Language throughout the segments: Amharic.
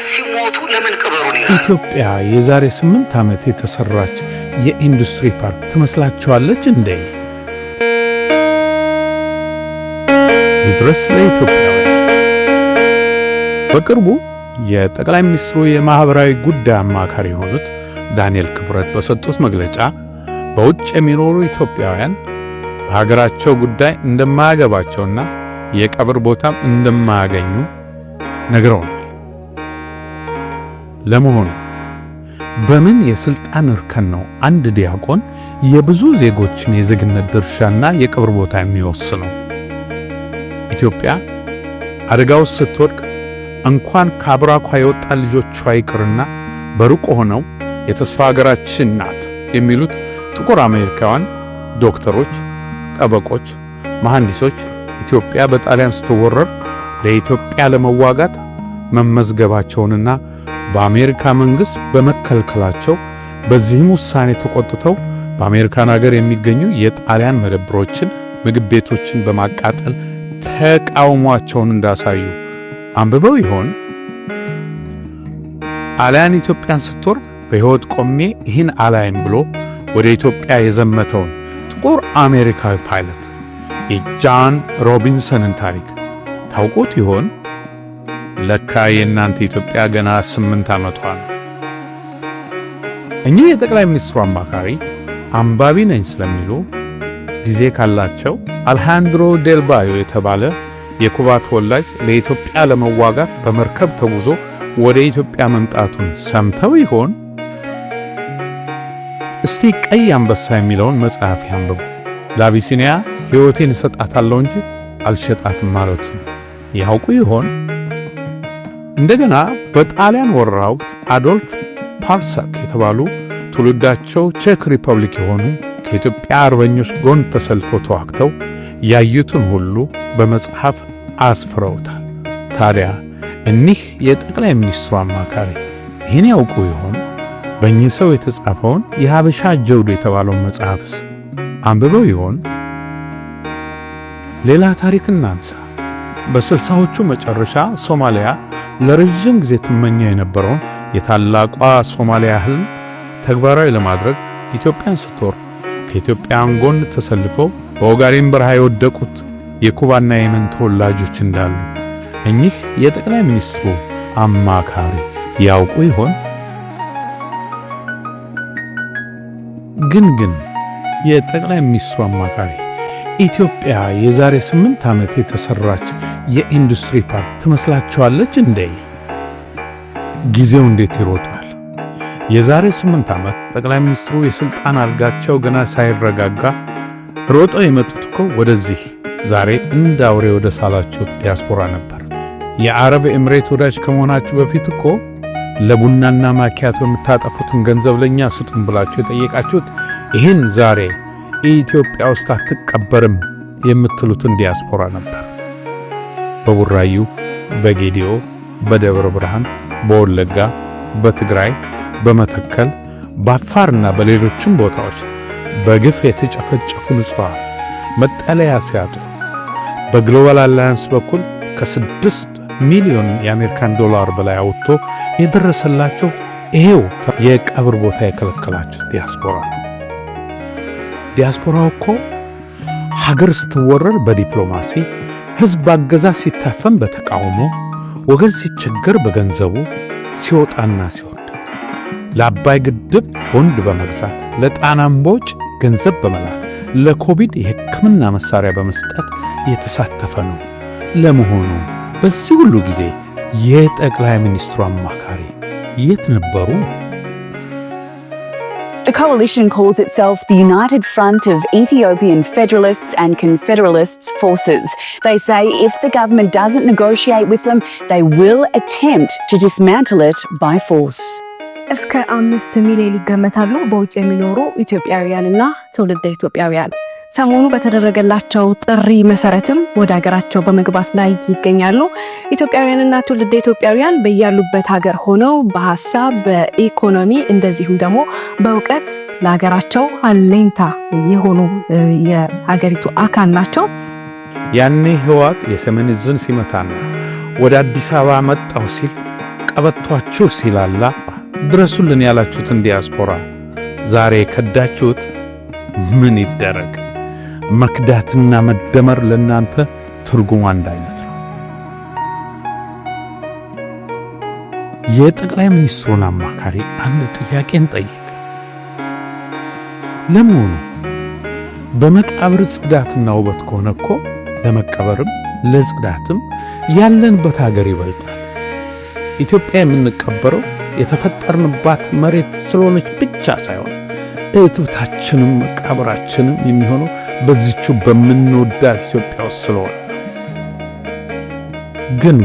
ሲሞቱ ለምን ቅበሩን ይላል? ኢትዮጵያ የዛሬ 8 ዓመት የተሰራች የኢንዱስትሪ ፓርክ ትመስላችኋለች እንዴ? ይድረስ ለኢትዮጵያውያን። በቅርቡ የጠቅላይ ሚኒስትሩ የማኅበራዊ ጉዳይ አማካሪ የሆኑት ዳንኤል ክብረት በሰጡት መግለጫ በውጭ የሚኖሩ ኢትዮጵያውያን በሀገራቸው ጉዳይ እንደማያገባቸውና የቀብር ቦታም እንደማያገኙ ነግረውናል። ለመሆኑ በምን የስልጣን እርከን ነው አንድ ዲያቆን የብዙ ዜጎችን የዜግነት ድርሻና የቀብር ቦታ የሚወስነው? ኢትዮጵያ አደጋ ውስጥ ስትወድቅ እንኳን ከአብራኳ የወጣ ልጆቿ ይቅርና በሩቅ ሆነው የተስፋ ሀገራችን ናት የሚሉት ጥቁር አሜሪካውያን ዶክተሮች፣ ጠበቆች፣ መሐንዲሶች ኢትዮጵያ በጣሊያን ስትወረር ለኢትዮጵያ ለመዋጋት መመዝገባቸውንና በአሜሪካ መንግሥት በመከልከላቸው በዚህም ውሳኔ ተቆጥተው በአሜሪካን ሀገር የሚገኙ የጣሊያን መደብሮችን፣ ምግብ ቤቶችን በማቃጠል ተቃውሟቸውን እንዳሳዩ አንብበው ይሆን? ጣሊያን ኢትዮጵያን ስትወር በሕይወት ቆሜ ይህን አላይም ብሎ ወደ ኢትዮጵያ የዘመተውን ጥቁር አሜሪካዊ ፓይለት የጃን ሮቢንሰንን ታሪክ ታውቁት ይሆን? ለካ የእናንተ ኢትዮጵያ ገና 8 ዓመቷ ነው። እኚህ የጠቅላይ ሚኒስትሩ አማካሪ አንባቢ ነኝ ስለሚሉ ጊዜ ካላቸው አልሃንድሮ ዴልባዮ የተባለ የኩባ ተወላጅ ለኢትዮጵያ ለመዋጋት በመርከብ ተጉዞ ወደ ኢትዮጵያ መምጣቱን ሰምተው ይሆን? እስቲ ቀይ አንበሳ የሚለውን መጽሐፍ ያንብቡ። ለአቢሲኒያ ሕይወቴን እሰጣታለሁ እንጂ አልሸጣትም ማለቱ ያውቁ ይሆን? እንደገና በጣሊያን ወረራ ወቅት አዶልፍ ፓርሳክ የተባሉ ትውልዳቸው ቼክ ሪፐብሊክ የሆኑ ከኢትዮጵያ አርበኞች ጎን ተሰልፈው ተዋግተው ያዩትን ሁሉ በመጽሐፍ አስፍረውታል። ታዲያ እኒህ የጠቅላይ ሚኒስትሩ አማካሪ ይህን ያውቁ ይሆን? በእኚህ ሰው የተጻፈውን የሀበሻ ጀብዱ የተባለውን መጽሐፍስ አንብበው ይሆን? ሌላ ታሪክ እናንሳ። በ60ዎቹ መጨረሻ ሶማሊያ ለረጅም ጊዜ ትመኘው የነበረውን የታላቋ ሶማሊያ ህልም ተግባራዊ ለማድረግ ኢትዮጵያን ስትወር ከኢትዮጵያውያን ጎን ተሰልፈው በኦጋዴን በረሃ የወደቁት የኩባና የመን ተወላጆች እንዳሉ እኚህ የጠቅላይ ሚኒስትሩ አማካሪ ያውቁ ይሆን? ግን የጠቅላይ ሚኒስትሩ አማካሪ ኢትዮጵያ የዛሬ 8 ዓመት የተሰራች የኢንዱስትሪ ፓርክ ትመስላችኋለች እንዴ? ጊዜው እንዴት ይሮጣል! የዛሬ 8 ዓመት ጠቅላይ ሚኒስትሩ የሥልጣን አልጋቸው ገና ሳይረጋጋ ሮጠው የመጡት እኮ ወደዚህ ዛሬ እንደ አውሬ ወደ ሳላችሁት ዲያስፖራ ነበር። የአረብ ኤምሬት ወዳጅ ከመሆናችሁ በፊት እኮ ለቡናና ማኪያቶ የምታጠፉትን ገንዘብ ለእኛ ስጡን ብላችሁ የጠየቃችሁት ይህን ዛሬ ኢትዮጵያ ውስጥ አትቀበርም የምትሉትን ዲያስፖራ ነበር። በቡራዩ፣ በጌዲዮ፣ በደብረ ብርሃን፣ በወለጋ፣ በትግራይ፣ በመተከል፣ በአፋርና በሌሎችም ቦታዎች በግፍ የተጨፈጨፉ ንጹሐን መጠለያ ሲያጡ በ Global Alliance በኩል ከ6 ሚሊዮን የአሜሪካን ዶላር በላይ አውጥቶ የደረሰላቸው ይሄው የቀብር ቦታ የከለከላቸው ዲያስፖራ ነው። ዲያስፖራው እኮ ሀገር ስትወረር በዲፕሎማሲ፣ ሕዝብ አገዛዝ ሲታፈን በተቃውሞ፣ ወገን ሲቸገር በገንዘቡ ሲወጣና ሲወርድ ለአባይ ግድብ ቦንድ በመግዛት፣ ለጣና እምቦጭ ገንዘብ በመላክ፣ ለኮቪድ የሕክምና መሳሪያ በመስጠት የተሳተፈ ነው። ለመሆኑ በዚህ ሁሉ ጊዜ የጠቅላይ ሚኒስትሩ አማካሪ የት ነበሩ? The coalition calls itself the United Front of Ethiopian Federalists and Confederalists Forces. They say if the government doesn't negotiate with them, they will attempt to dismantle it by force. እስከ 5 ሚሊዮን ይገመታሉ በውጭ የሚኖሩ ኢትዮጵያውያንና ትውልደ ኢትዮጵያውያን። ሰሞኑ በተደረገላቸው ጥሪ መሰረትም ወደ ሀገራቸው በመግባት ላይ ይገኛሉ። ኢትዮጵያውያንና ትውልደ ኢትዮጵያውያን በያሉበት ሀገር ሆነው በሀሳብ፣ በኢኮኖሚ እንደዚሁም ደግሞ በእውቀት ለሀገራቸው አለኝታ የሆኑ የሀገሪቱ አካል ናቸው። ያኔ ህወሓት የሰሜን ዕዝን ሲመታና ወደ አዲስ አበባ መጣሁ ሲል ቀበቷችሁ ሲላላ ድረሱልን ያላችሁትን ዲያስፖራ ዛሬ ከዳችሁት። ምን ይደረግ? መክዳትና መደመር ለእናንተ ትርጉሙ አንድ አይነት ነው። የጠቅላይ ሚኒስትሩን አማካሪ አንድ ጥያቄን ጠይቅ። ለመሆኑ በመቃብር ጽዳትና ውበት ከሆነ እኮ ለመቀበርም ለጽዳትም ያለንበት ሀገር ይበልጣል። ኢትዮጵያ የምንቀበረው የተፈጠርንባት መሬት ስለሆነች ብቻ ሳይሆን እትብታችንም መቃብራችንም የሚሆነው በዚቹ በምንወዳት ኢትዮጵያ ውስጥ ስለሆነ። ግን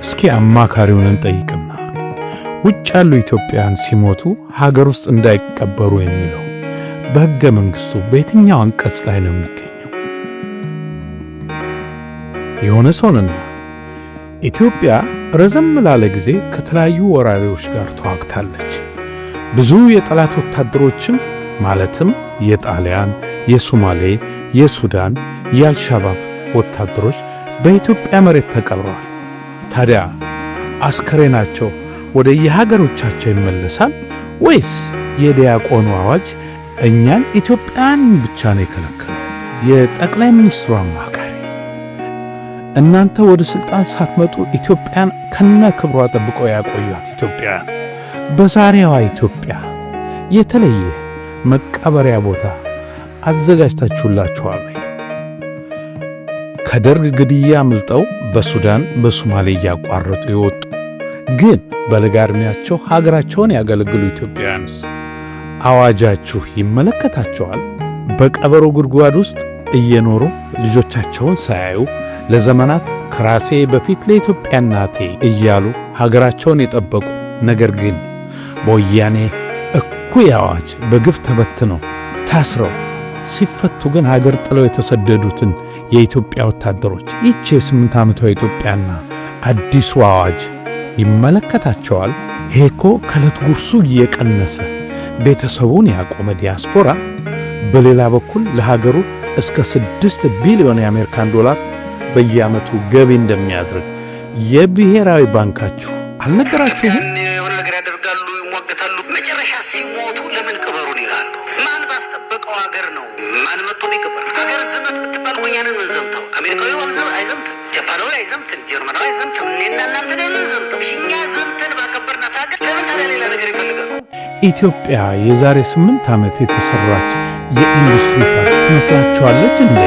እስኪ አማካሪውን እንጠይቅና ውጭ ያሉ ኢትዮጵያውያን ሲሞቱ ሀገር ውስጥ እንዳይቀበሩ የሚለው በሕገ መንግሥቱ በየትኛው አንቀጽ ላይ ነው የሚገኘው? የሆነ ሰውንና ኢትዮጵያ ረዘም ላለ ጊዜ ከተለያዩ ወራሪዎች ጋር ተዋግታለች። ብዙ የጠላት ወታደሮችም ማለትም የጣሊያን፣ የሶማሌ፣ የሱዳን፣ የአልሻባብ ወታደሮች በኢትዮጵያ መሬት ተቀብረዋል። ታዲያ አስከሬናቸው ወደ የሀገሮቻቸው ይመለሳል ወይስ የዲያቆኑ አዋጅ እኛን ኢትዮጵያን ብቻ ነው የከለከለው? የጠቅላይ ሚኒስትሩ አማካሪ፣ እናንተ ወደ ስልጣን ሳትመጡ ኢትዮጵያን ከነ ክብሯ ጠብቀው ያቆዩት ኢትዮጵያውያን በዛሬዋ ኢትዮጵያ የተለየ መቀበሪያ ቦታ አዘጋጅታችሁላችኋል ወይ? ከደርግ ግድያ አምልጠው በሱዳን በሶማሌ እያቋረጡ የወጡ ግን በለጋ ዕድሜያቸው ሀገራቸውን ያገለግሉ ኢትዮጵያውያንስ አዋጃችሁ ይመለከታቸዋል? በቀበሮ ጉድጓድ ውስጥ እየኖሩ ልጆቻቸውን ሳያዩ ለዘመናት ከራሴ በፊት ለኢትዮጵያ እናቴ እያሉ ሀገራቸውን የጠበቁ ነገር ግን በወያኔ እኩይ አዋጅ በግፍ ተበትነው ታስረው ሲፈቱ ግን ሀገር ጥለው የተሰደዱትን የኢትዮጵያ ወታደሮች ይህች የ8 ዓመቷ ኢትዮጵያና አዲሱ አዋጅ ይመለከታቸዋል? ይሄ እኮ ከዕለት ጉርሱ እየቀነሰ ቤተሰቡን ያቆመ ዲያስፖራ በሌላ በኩል ለሀገሩ እስከ 6 ቢሊዮን የአሜሪካን ዶላር በየዓመቱ ገቢ እንደሚያደርግ የብሔራዊ ባንካችሁ አልነገራችሁም? የሆነ ነገር ያደርጋሉ፣ ይሟገታሉ። መጨረሻ ሲሞቱ ለምን ቅበሩን ይላሉ። ማን ባስጠበቀው ሀገር ነው ማን መጥቶ የሚቀበር? ሀገር ዝመት ብትባል እኮ እኛ ነን የምንዘምተው። አሜሪካዊ አይዘምትም፣ ጃፓናዊ አይዘምትም፣ ጀርመናዊ አይዘምትም። እኔና እናንተ ነን የምንዘምተው። እኛ ዘምተን ባከበርናት ሀገር ለምን ታዲያ ሌላ ነገር ይፈልጋሉ? ኢትዮጵያ የዛሬ 8 ዓመት የተሰራች የኢንዱስትሪ ፓርክ ትመስላችኋለች እንዴ?